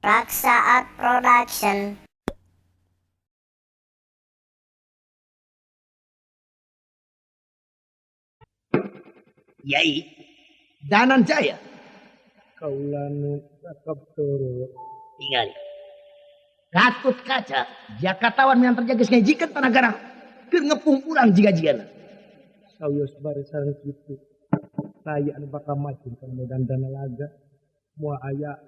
Raksa Art Production. Yai Danan Jaya Kaula nu cakep turut. Tingali Gatot Kaca Jakatawan yang terjaga ngejikeun tanagara keur ngepung urang jiga-jigana. Sawios bare sareng kitu. Aya anu bakal maju ka medan dana laga. Moal aya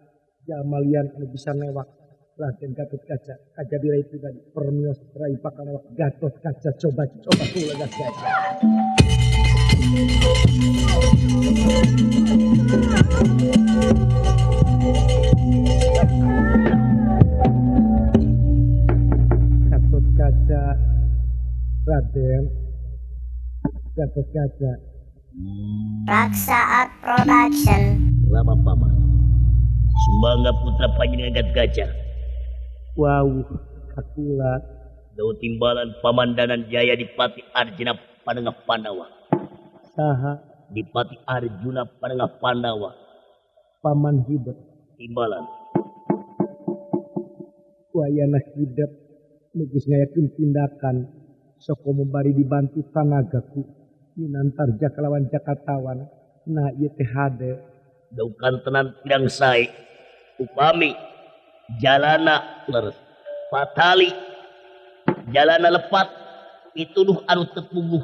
jamalian anu bisa newak Raden Gatot Kaca kajadi rai pribadi permios rai bakal newak Gatot Kaca coba-coba kula Gatot Kaca. Gatot Kaca Raden Gatot Kaca. Raksa Art Production. Lama paman Sumangga putra panjenengan Gatot Kaca. Wow, kakula. Dau timbalan pamandanan Jaya Dipati Arjuna Panengah Pandawa. Saha? Dipati Arjuna Panengah Pandawa. Paman hidup. Timbalan. Wayana hidup nu geus ngayakeun tindakan sok bari dibantu tanagaku minantar jaka lawan Jakatawan. Nah ieu teh hade. Dau kantenan pirang sae upami jalana leres patali jalana lepat pituduh anu tepuguh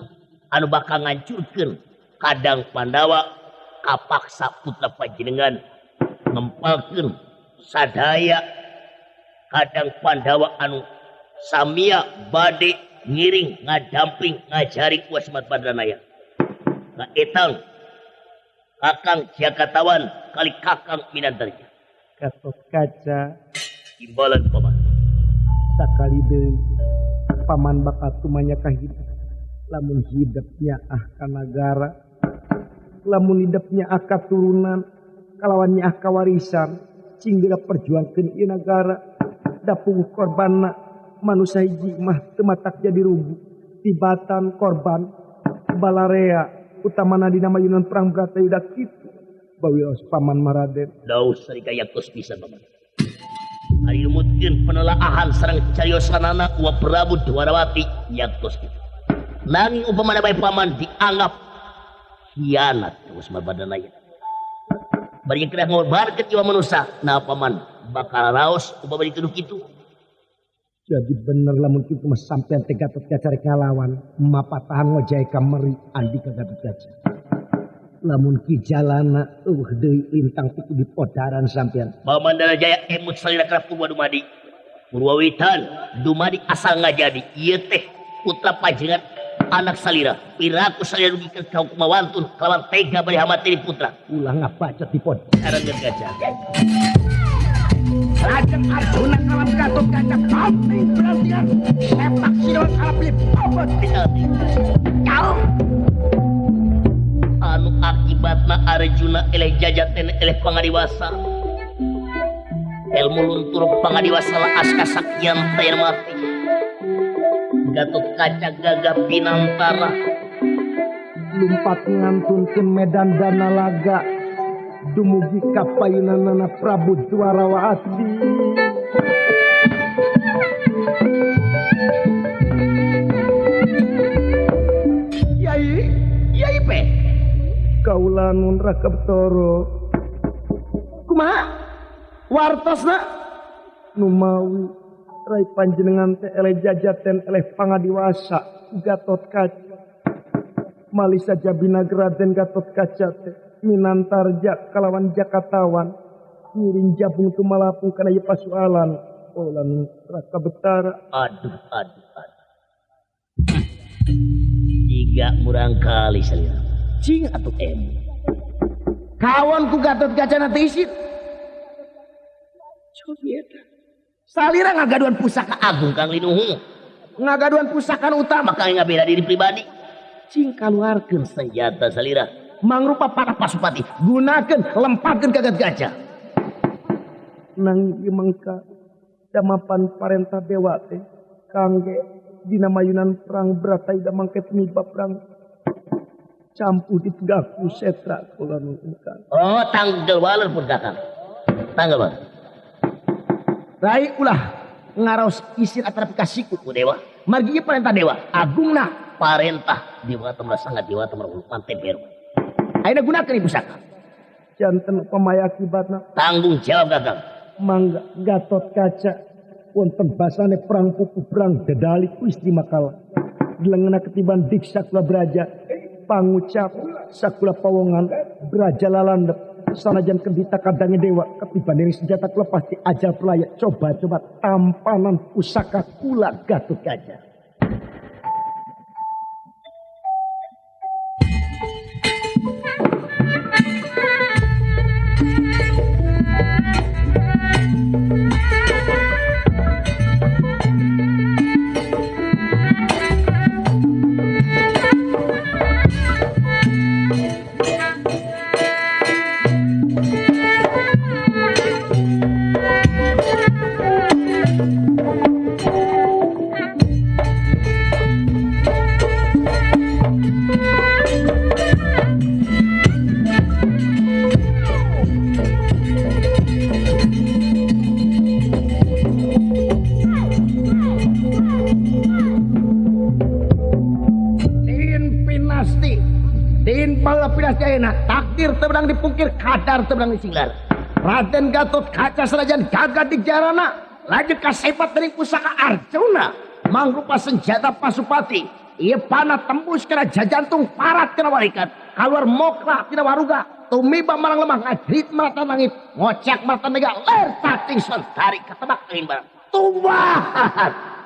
anu bakal ngancurkeun kadang Pandawa kapaksa putra panjenengan ngempalkeun sadaya kadang Pandawa anu samia bade ngiring ngadamping ngajari kuasmat Badranaya kaetang Kakang Jakatawan kali Kakang Minantarja. Gatot Kaca timbalan paman. Sakali deui paman bakal tumanya ka hidup. Lamun hidupnya ah ka nagara, lamun hidupnya ah katurunan, kalawannya ah kawarisan, cing geura perjuangkeun ieu nagara. Da puguh korbanna manusia hiji mah teu matak jadi rugi. Tibatan korban balarea utamana dina mayunan perang Bratayuda kitu. Bawios paman Maraden. Daus sarika yaktos pisan paman. Ari numutkeun penelaahan sareng cariosanana wa Prabu Dwarawati yaktos kitu. Nanging upamana bae paman dianggap hianat terus badanaya. Bari kedah ngorbankeun jiwa manusia, nah paman bakal raos upama dituduh kitu. Jadi bener lamun kitu mah sampean teh Gatot Kaca rek ngalawan, mapatahan ngojay ka meri Andika Gatot Kaca. Lamun ki jalana eueuh deui lintang pitu di podaran sampean. Paman Danajaya emut salira ka Purwa Dumadi. Purwawitan Dumadi asal ngajadi ieu teh putra panjenengan anak salira. Piraku salira dugi ka kumawantun kalawan tega bari hamatiri putra. Ulah ngabacot di podaran Gatot Kaca. Lajeng Arjuna kawan Gatot Kaca pamping berantian sepak sinon alap bobot pisalti. Jauh. Anu akibatna Arjuna eleh jajaten eleh pangadiwasa. Ilmu luntur pangadiwasa laas kasaktian teh mati. Gatot Kaca gagah pinantara lumpat ngantunkeun medan dana laga dumugi ka payunanana Prabu Dwarawati. Yai, Yai pe. Kaula nun Rakep Toro. Kumaha? Wartosna numawi rai panjenengan teh eleh jajaten eleh pangadiwasa Gatot Kaca. Malisa jabina Raden Gatot Kaca teh minantarja kalawan Jakatawan ngiring jabung tumalapung kana ieu pasualan olan Raka Betara. Aduh aduh aduh. Tiga murang kali salira. Cing atuh em. Kawan ku Gatot Kaca na teh isin. Cobi eta. Salira ngagaduhan pusaka agung Kang Linuhung. Ngagaduhan pusaka utama kang ngabela diri pribadi. Cing kaluarkeun senjata salira. Mangrupa para pasupati gunakeun lempangkeun ka Gatot Kaca. Nang ieu mangka damapan parentah dewa teh kangge dina mayunan perang Bratayuda mangke tumiba perang campuh di tegaku setra kula nuhun. Oh tanggal waler pun kakang. Tanggal waler. Rai ulah ngaraos isin atanapi kasiku ku dewa. Margi ieu parentah dewa. Agungna parentah dewa teu sangat dewa teu mante beru. Ayeuna gunakeun ieu pusaka. Janten upamaya akibatna tanggung jawab Kakang. Mangga Gatot Kaca wonten basane perang pupu perang dedali ku istri makala. Dilengena ketiban diksa kula braja pangucap sakula pawongan braja lalandep sanajan kendita kadange dewa ketiban dening senjata kula pasti ajal pelaya coba-coba tampanan pusaka kula Gatot Kaca. Takdir teberang dipungkir, kadar teberang disinglar. Raden Gatot Kaca serajan gagah di jarana, laju kasepat dari pusaka Arjuna, mangrupa senjata Pasupati. Ieu panah tembus kana jajantung parat kana walikat, kaluar mokra tina waruga, tumiba marang lemah ngajrit marata langit, ngocak marata mega ler cacing sontari ketebak angin barang. Tumbah.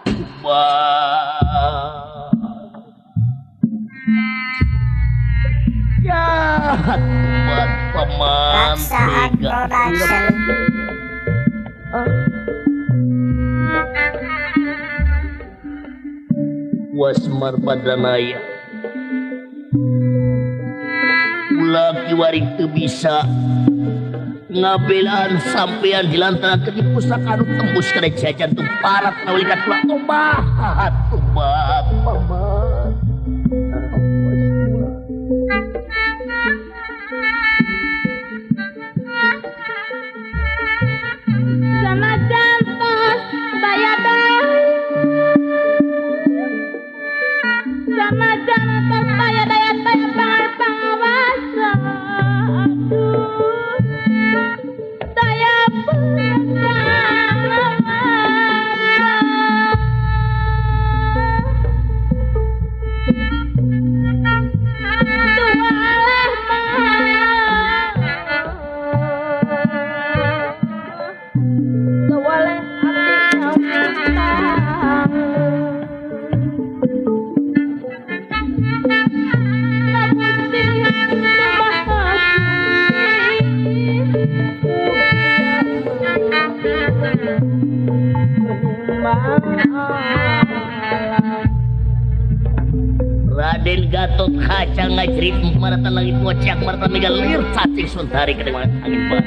Tumbah. Ya, buat paman tega. Wasmar Badranaya. Ulah kiwaring teu bisa ngabelaan sampean dilantaran ke pusaka anu tembus kana jajantung parat nawalikat kula tobat tobat paman. Sanajan tos bayada, sanajan tos bayadaya taya pangawasa, aduh, daya pangawasa. Raden Gatot Kaca ngajrit maratan langit ngocak maratan mega lir cacing suntari kedengaran angin barat.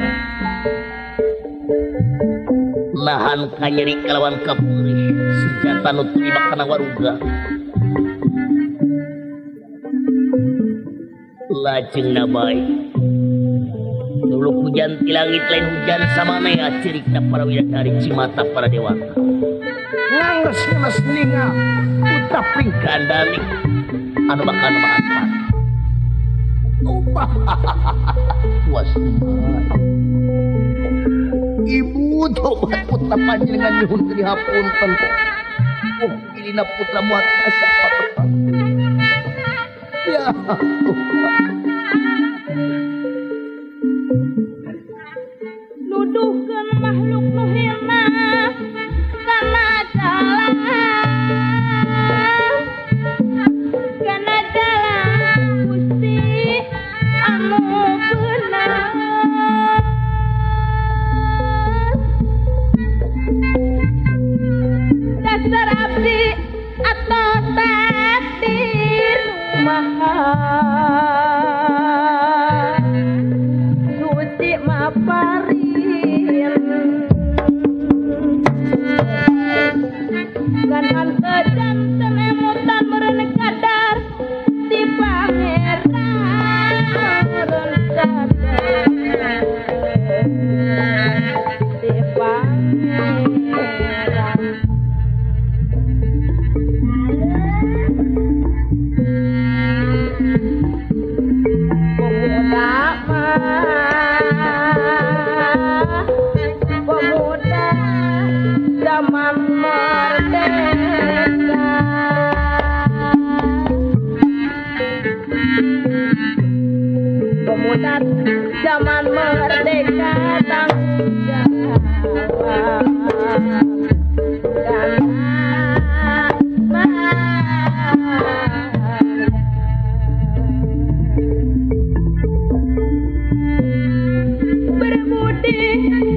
Nahan kanyeri kalawan kapurih senjata nu tumiba kana waruga. Lajengna bae. Dulu hujan ti langit lain hujan samanea cirikna para widadari cimata para dewata. Ngangres-ngenes ninga putra Pringgandani anu bakal makan. Puas. Ibu tobat putra panjenengan nyuhun ke dihapunten. Oh, ilina putra muat asa apa. Ya. Nuduhkeun makhluk nu hina kana jalan, kana jalan Gusti anu bener. Dasar abdi atau takdir maha suci maparin ganan tejanten emutan meureun kadar di pangeran meureun kadar di pangeran. Zaman merdeka tanggung jawab. Berbudi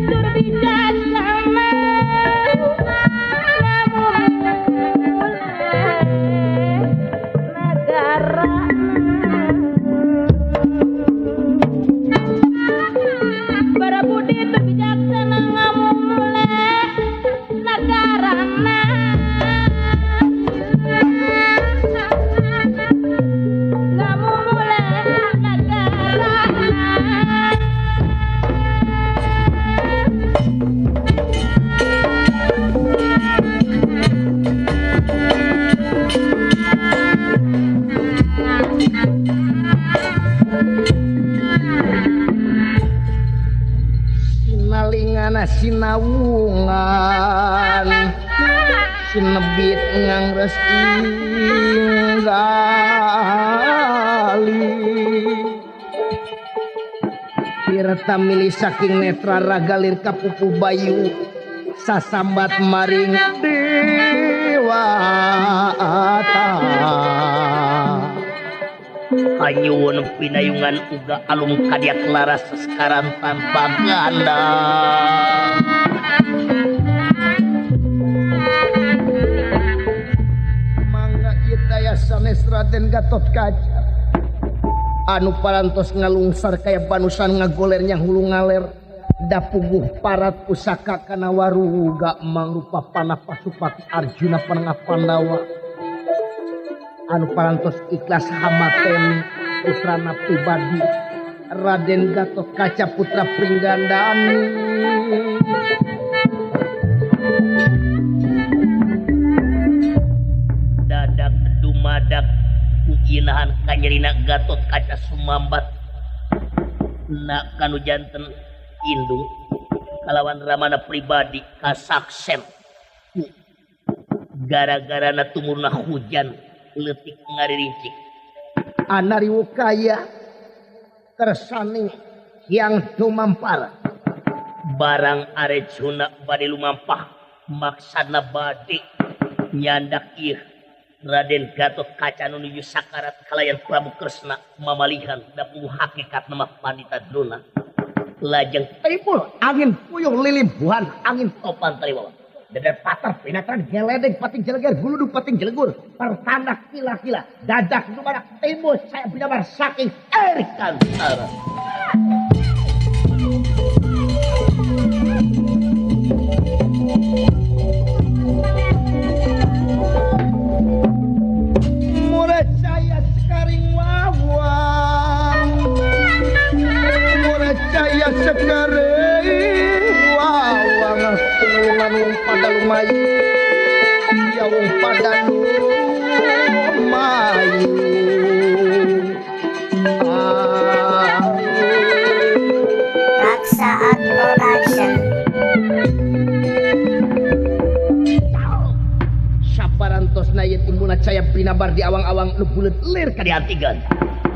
tur bijaksana, namun negara. Berbudi tur bijaksana, ngamumule negarana. Ngamumule negarana. Sinalingana sinawungan sinebit ngangres ing gali tirta milih saking netra ragalir kapupu bayu sasambat maring dewata. Hanyuwun pinayungan uga alum kadiak laras sekarang tanpa ganda. Mangga ieu daya sanes Raden Gatotkaca anu parantos ngalungsar kaya banusan ngagoler nya hulu ngaler dapuguh parat pusaka kana waruga mangrupa panah Pasupati Arjuna panengah Pandawa anu parantos ikhlas hamaten putrana pribadi Raden Gatotkaca putra Pringgandani. Dadak dumadak ujinahan kanyerina Gatotkaca sumambat na kanu janten indung kalawan ramana pribadi kasaksen gara-gara na tumurna hujan leutik ngaririncik anariwukaya kersane yang tumampar barang Arjuna bade lumampah maksana bade nyandak ieu Raden Gatotkaca nu nuju sakarat kalayan Prabu Kresna mamalihan dapu hakikat nama Pandita Drona lajeng timbul angin puyuh lilimbuhan angin topan taliwawa dadar patar pinatran geledeng pating jeleger guludug pating jelegur pertanda kila-kila dadak dumadak timbul saya binabar saking Erkantara. Murah caya sekaring wawang murah caya sekaring wawang tulungan wong pada lumayu ya wong pada lumayu. Raksaat Production. Saparantosna ieu timbulna caya binabar di awang-awang nu buleut lir ka diantigan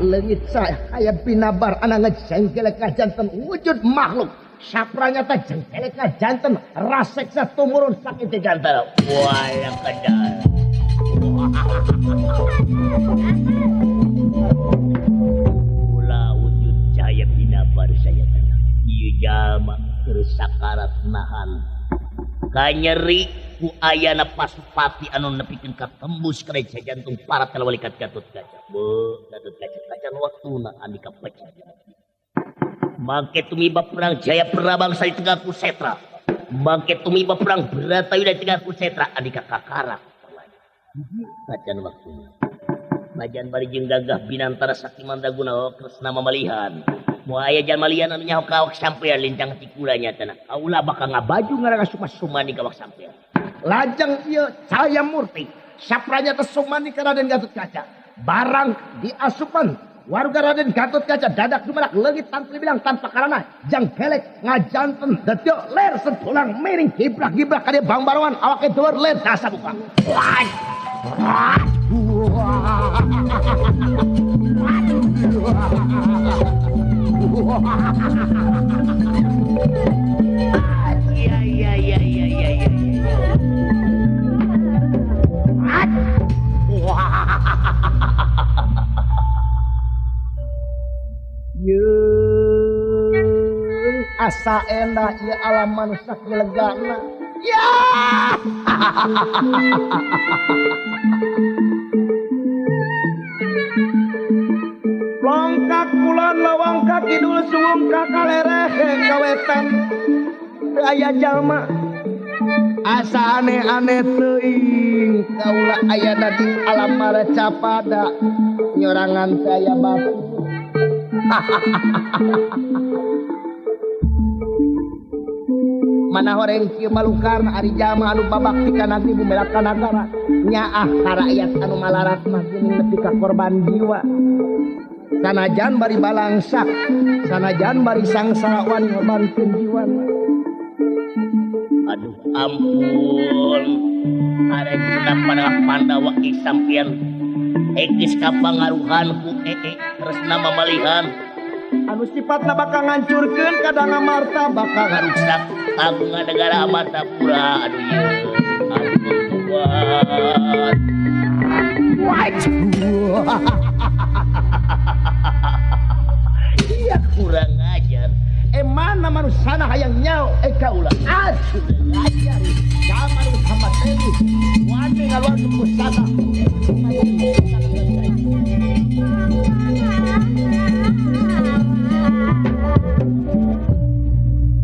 leungit cahaya binabar ana ngejengkelek ka janten wujud makhluk sapranyata jengkelek ka janten raseksa tumurun saking teh jantara wala kadal. Ulah wujud cahaya binabar saya kana ieu jalma keur sakarat nahan kanyeri ku ayana Pasupati anu nepikeun katembus ka jantung para kalawalikat Gatotkaca. Beuh Gatotkaca kacan waktuna andika pecah. Mangke tumiba perang Jaya Prabangsa di tengah Kusetra. Mangke tumiba perang Bratayuda di tengah Kusetra andika kakarak. Kacan waktuna. Najan bari jeung gagah binantara sakti mandaguna Kresna mamalihan. Moal aya jalma lian anu nyaho ka awak sampean lincang tikula nya tanah. Kaula bakal ngabaju ngarangan sumani ka awak sampean. Lajeng ieu caya murti sapranya teh sumani ka Raden Gatotkaca barang diasupan warga Raden Gatotkaca dadak dumadak leungit tanpa bilang tanpa karana jangkelek ngajanten detyok ler setulang miring gibrak-gibrak ka dieu Bang Barwan awake deueur ler dasa buka. Iya iya iya iya iya iya. Yeung asa endah ieu alam manusia legana. Ya. Longkak kulon lawang ka kidul suwung ka kalereh ka wetan teu aya jalma asa aneh-aneh teuing kaula ayana di alam maracapada nyorangan teu aya batu. Mana horeng kieu malukarna ari jalma anu babakti ka nagri bumela ka nagara nyaah ka rakyat anu malarat mah geuning nepi ka korban jiwa. Sanajan bari balangsak, sanajan bari sangsara wani ngorbankeun jiwana. Aduh ampun, Arjuna panengah Pandawa sampeyan geus kapangaruhan ku Kresna mamalihan anu sifatna bakal ngancurkeun kadang Amarta bakal ngaruksak kagungan negara Amartapura. Aduh ieu ampun kuat. Iya kurang ajar. Mana manusana hayang nyao kaula. Ah kurang ajar. Zaman sama teh. Wani ngaluarkeun pusaka.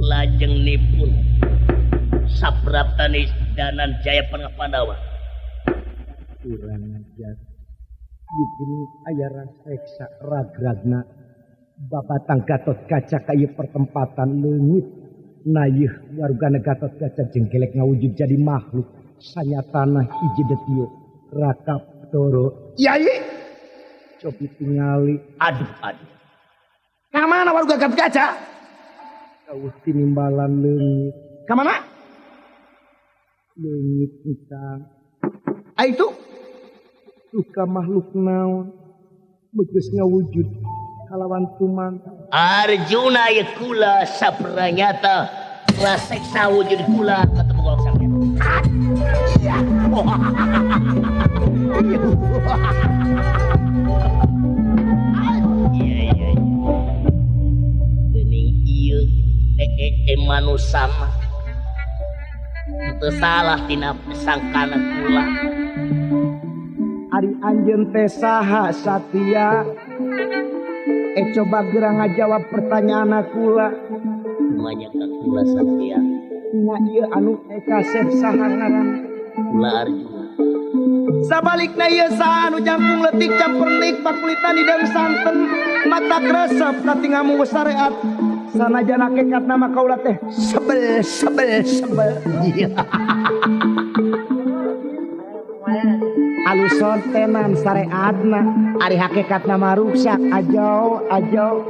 Lajeng nipun sapraptani Danan Jaya Panengah Pandawa. Kurang ajar. Bikin aya raseksa ragragna babatang Gatot Kaca ka ieu pertempatan leungit nayeuh wargana Gatot Kaca jengkelek ngawujud jadi makhluk sanyatana hiji detio Raka Toro. Yai cobi tingali. Aduh aduh. Ka mana warga Gatot Kaca? Kauh tinimbalan leungit. Ka mana? Leungit kita. Ah itu duka makhluk naon beges ngawujud kalawan tumantang. Arjuna ye kula sapranyata raseksa wujud kula ketemu golok sampeyan. Iya. Iya iya iya. Dening ieu manusana teu salah tina sangkana kula. Ari anjeun teh saha Satya? Coba geura ngajawab pertanyaan kula. Kumanya ka kula Satya? Nya ieu anu kasep saha ngaran? Kula Arjuna. Sabalikna ieu saha anu jangkung leutik campernik pakulitan hideung santen mata kresep katingamu sareat sanajan hakikatna mah kaula teh sebel sebel sebel. Aluson tenan sareatna ari hakikatna mah ruksak ajau ajau.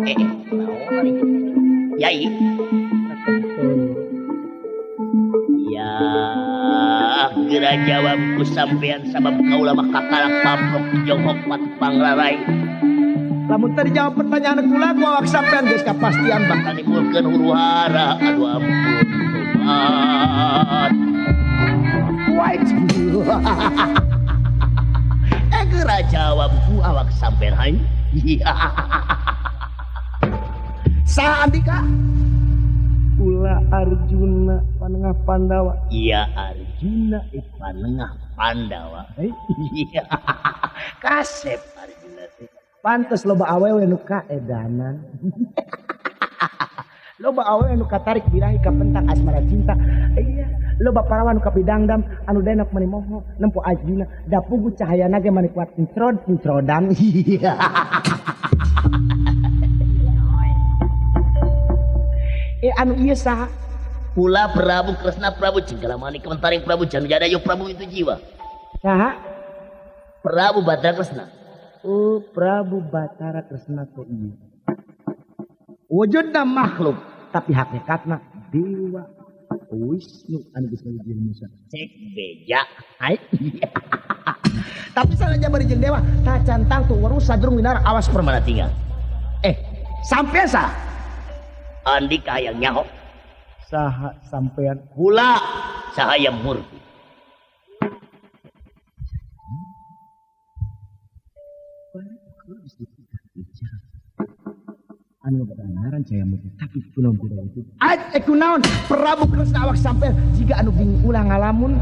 Yai. Ya geura jawab ku sampean sabab kaula mah kakalak pamprok jonghok pat pangrarai. Lamun teu dijawab pertanyaan kula ku awak sampean geus kapastian bakal nimbulkeun huru hara. Aduh ampun tobat. Wait. Geura jawab ku awak sampean hai. Saha andika? Kula Arjuna Panengah Pandawa. Iya Arjuna Panengah Pandawa. Iya. Kasep Arjuna teh. Pantes loba awewe nu kaedanan. Loba awewe nu katarik birahi kapentang asmara cinta. Iya. Loba parawan nu kapidangdam anu denok mani moho nempo Arjuna da pugu cahayana ge mani kuat encrod encrodan. Iya. Anu ieu saha? Kula Prabu Kresna Prabu Cengkalamani Kementaring Prabu Janujadayu Prabu itu jiwa. Saha? Prabu Batara Kresna. Oh, Prabu Batara Kresna teh ieu. Wujudna makhluk tapi hakikatna dewa Wisnu anu geus ngawujud manusia. Cek beja. Hai. Tapi sanajan bari jeung dewa, tacan tangtu weruh sadurung winara awas permana tinggal. Sampean saha? Andika hayang nyaho. Saha sampean? Kula Cahaya Murti. Anu ngaran Cahaya Murti tapi kunaon kuda itu? Kunaon Prabu Kresna awak sampean jiga anu bingung ulah ngalamun.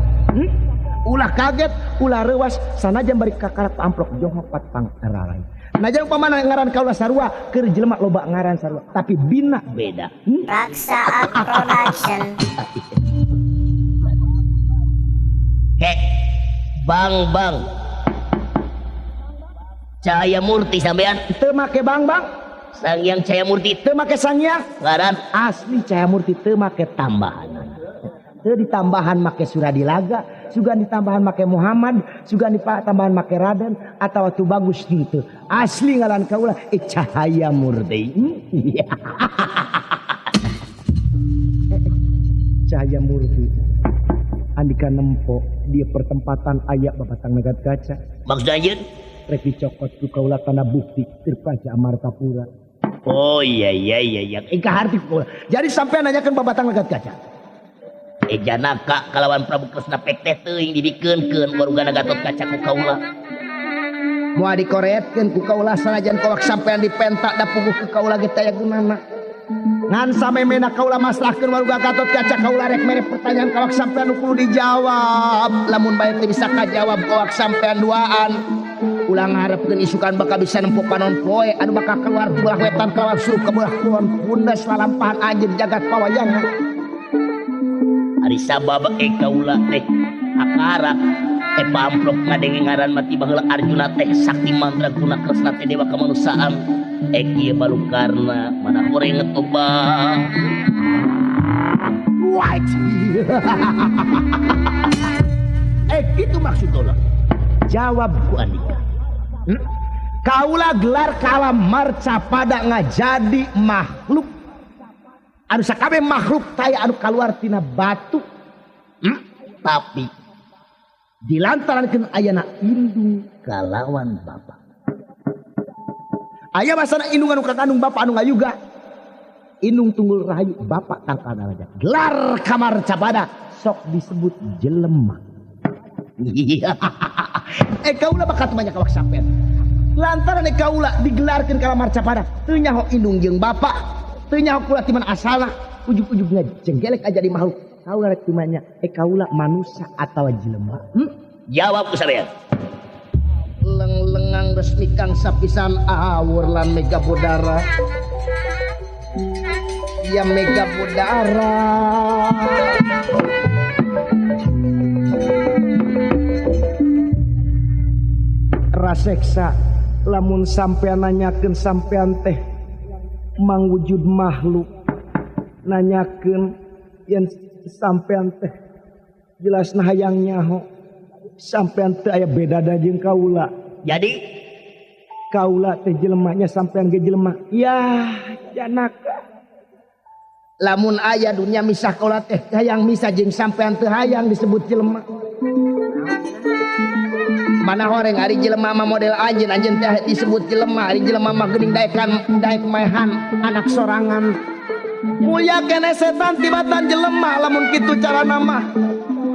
Ulah kaget, ulah reuas, sanajan bari kakarap amplok johok patpang eralai. Najan upamana ngaran kaula sarua, keur jelema loba ngaran sarua, tapi bina beda. Raksa Production. Hek, bang bang. Cahaya Murti sampean teu make bang bang. Sangyang Cahaya Murti teu make sangyang. Ngaran asli Cahaya Murti teu make tambahan. Teu ditambahan make Suradilaga, sugan ditambahan make Muhammad, sugan ditambahan make Raden atau tu bagus gitu. Asli ngaran kaula Cahaya Murti. Cahaya Murti. Andika nempo dia pertempatan ayak babatang negat kaca. Maksud anjeun? Rek dicokot ku kaula tanah bukti terpaca Amartapura. Oh iya iya iya iya. Ika harti ku kaula. Jadi sampean nanyakeun babatang negat kaca. Janaka kalawan Prabu Kresna pek teh teuing dibikeunkeun warugana Gatot Kaca ku kaula. Moal dikoretkeun ku kaula sanajan kawak sampean dipentak da puguh ku kaula ge taya gunana. Ngan samemena kaula masrahkeun waruga Gatot Kaca kaula rek mere pertanyaan kawak sampean nu kudu dijawab. Lamun bae teu bisa kajawab kawak sampean duaan. Ulah ngarepkeun isukan bakal bisa nempo panon poe anu bakal keluar ti belah wetan kalawan surup ka belah kulon pundas lalampahan anjeun jagat pawayangan. Ari sabab kaula teh akarak pamplok ngadenge ngaran mati baheula Arjuna teh sakti mandraguna Kresna teh dewa kemanusiaan kieu balukarna mana horeng ngetobang. Right. Gitu maksud kaula. Jawab ku Andika. Kaula gelar kala marcapada ngajadi makhluk. Anu sakabeh makhluk taya anu kaluar tina batu. Tapi dilantarankeun ayana indung kalawan bapa. Aya masana indung anu kakandung bapa anu ngayuga. Indung tunggul rahayu bapa tangkal daraja. Gelar kamar capada sok disebut jelema. Kaula bakal banyak awak sampean. Lantaran kaula digelarkeun kalamar capada teu nyaho indung jeung bapa. Teu nyaho kula ti mana asalna, ujug-ujug ngajenggelek aja di makhluk. Kaula rek tumanya, kaula manusia atawa jelema? Jawab ku sampean. Leng-lengang resmi kang sapisan awur lan mega bodara. Ya mega bodara. Raseksa lamun sampean nanyakeun sampean teh mangwujud makhluk, nanyakeun yen sampean teh jelasna hayang nyaho sampean teh aya bedana jeung kaula. Jadi kaula teh jelemanya sampean ge jelema. Yah janaka lamun aya dunya misah kaula teh hayang misah jeung sampean teh hayang disebut jelema. Mana horeng ari jelema mah model anjeun, anjeun teh disebut jelema, ari jelema mah geuning daekan daek maehan anak sorangan. Mulia kene setan tibatan jelema lamun kitu carana mah.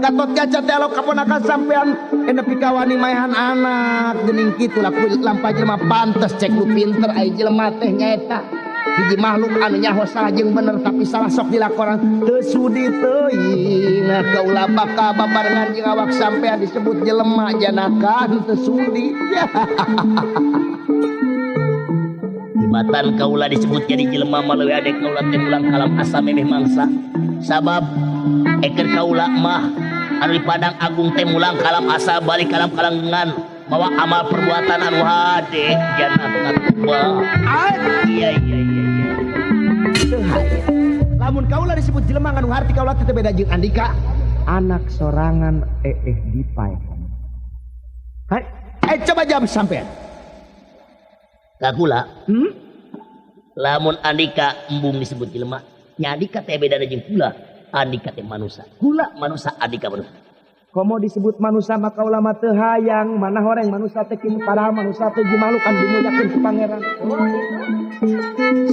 Gatot Kaca teh alok kaponakan sampean nepi ka wani maehan anak geuning kitu laku lampah jelema pantes cek lu pinter ai jelema teh nyaeta. Hiji makhluk anu nyaho salah jeung bener tapi salah sok dilakoran teu sudi teuing kaula bakal babarengan jeung awak sampean disebut jelema janakan teu sudi. Tibatan kaula disebut jadi jelema mah leuwih ade kaula teh mulang kalam asa memeh mangsa. Sabab eker kaula mah anu di Padang Agung teh mulang kalam asa balik kalam kalanggengan mawa amal perbuatan anu hade janakan tuba. Iya iya iya. Lamun kaula disebut jelema nganu harti kaula teh beda jeung Andika anak sorangan dipaehan. Hai, coba jawab sampean. Ka kula? Lamun Andika embung disebut jelema, nya Andika teh bedana jeung kula. Andika teh manusa. Kula manusa, Andika manusa. Komo disebut manusa mah kaula mah teu hayang, mana horeng manusa teh kieu padahal manusa teh makhluk anu dimulyakeun ku pangeran.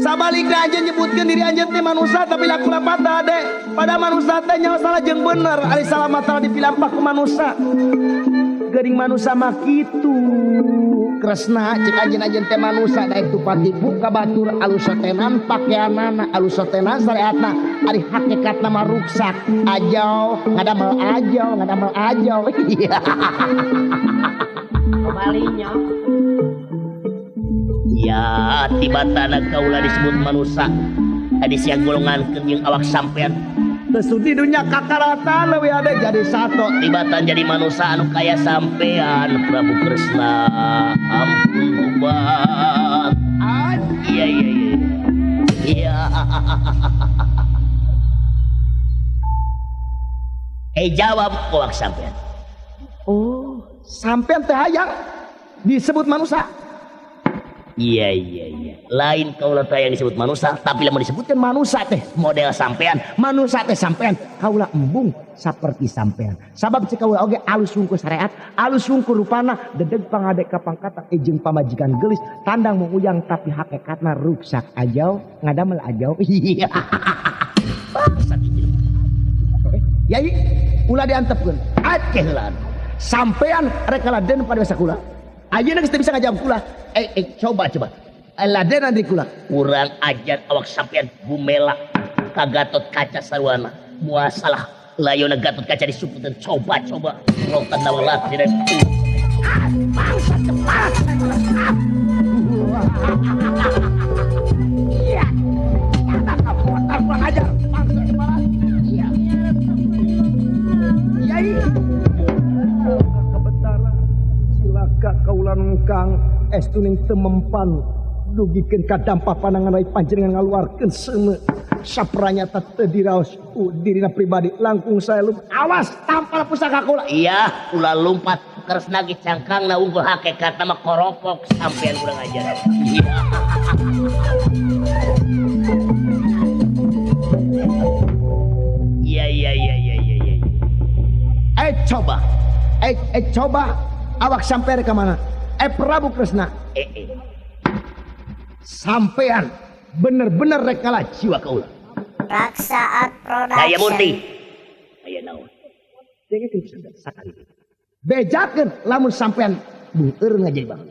Sabalikna anjeun nyebutkeun diri anjeun teh manusia tapi laku lapata ade. Pada manusia teh nyawa salah jeung bener, ari salah mah tara dipilampah ku manusia. Geuring manusia mah kitu. Kresna cek anjeun-anjeun teh manusia daek tupatipu ka batur alus sotenan pakeanana alus sotenan syariatna ari hakikatna mah ruksak ajau ngadamel ajau ngadamel ajau. Kembalinya. Ya tibatana kaula disebut manusia adi sia golongankeun jeung awak sampean. Teu di dunya kakaratan leuwih ade jadi satu. Tibatan jadi manusia anu kaya sampean Prabu Kresna. Ampun tobat. Iya iya iya. Iya. Jawab awak sampean. Oh, sampean teh hayang disebut manusia. Iya iya iya. Lain kaula teh yang disebut manusia, tapi lamun disebutkan manusia teh model sampean, manusia teh sampean, kaula embung saperti sampean. Sabab cek kaula oge alus wungku syariat, alus wungku rupana, dedeg pangadek ka pangkatan jeung pamajikan geulis, tandang menguyang tapi hakikatna ruksak ajau, ngadamel ajau. Iya. Bangsat ieu. Yai, ulah diantepkeun. Aceh heulaan. Sampean rek kaladen pada sakula. Ayeuna geus teu bisa ngajawab kula. Coba coba. Ladenan di kula. Kurang ajar awak sampean bumela ka Gatot Kaca sarwana. Moal salah layona Gatot Kaca disuputeun coba coba. Rotan nawalat tidak. Bangsat cepat. Iya. Kata kapotar kurang ajar. Bangsat kepala. Iya. Yai. Kebetara cilaka kaulan kang estuning temempan dugikeun ka dampah panangan rai panjenengan ngaluarkeun seuneu sapranyata teu diraos ku dirina pribadi langkung saya lumpat awas tampal pusaka kula. Iya ulah lumpat Kresna ge cangkangna unggul hakikatna mah koropok sampean kurang ajar. Iya. Iya iya iya iya iya. Coba coba awak sampean ka mana? Prabu Kresna. Sampean bener-bener rek kalah jiwa kaula. Raksa Art Production. Daya murti. Aya naon? Dengekeun sampean sakali. Bejakeun lamun sampean beueur ngajadi bang.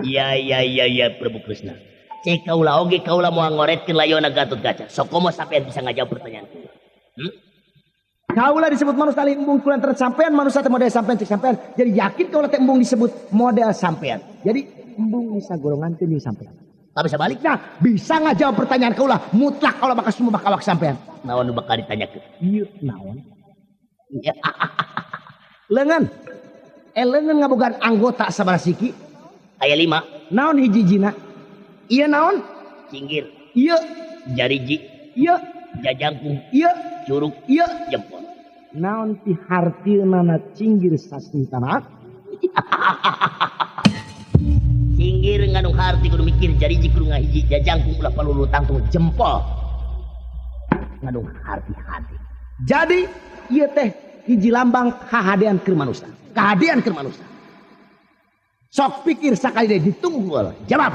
Iya iya iya iya Prabu Kresna. Cek kaula oge kaula moal ngoretkeun layona Gatot Kaca. Sok komo sampean bisa ngajawab pertanyaan kaula. Kaula disebut manusia lain embung kulantaran sampean manusia teh model sampean cek sampean. Jadi yakin kaula teh embung disebut model sampean. Jadi embung bisa golongankeun jeung sampean. Tapi sebaliknya bisa ngajawab pertanyaan kaula mutlak kaula bakal semua bakal awak sampean. Naon nu bakal ditanyakeun? Ieu naon? Iya. Leungeun. Leungeun ngabogaan anggota sabaraha siki? Aya 5. Naon hiji-hijina? Ieu naon? Cinggir. Ieu jariji. Ieu jajangkung. Ieu curug. Ieu jempol. Naon ti hartina cinggir sasintana? Cinggir ngandung harti kudu mikir jariji kudu ngahiji jajangkung ulah palulu tangtung jempol ngandung harti-harti. Jadi ieu teh hiji lambang kahadean keur manusia. Kahadean keur manusia. Sok pikir sakali deui ditunggu heula. Jawab.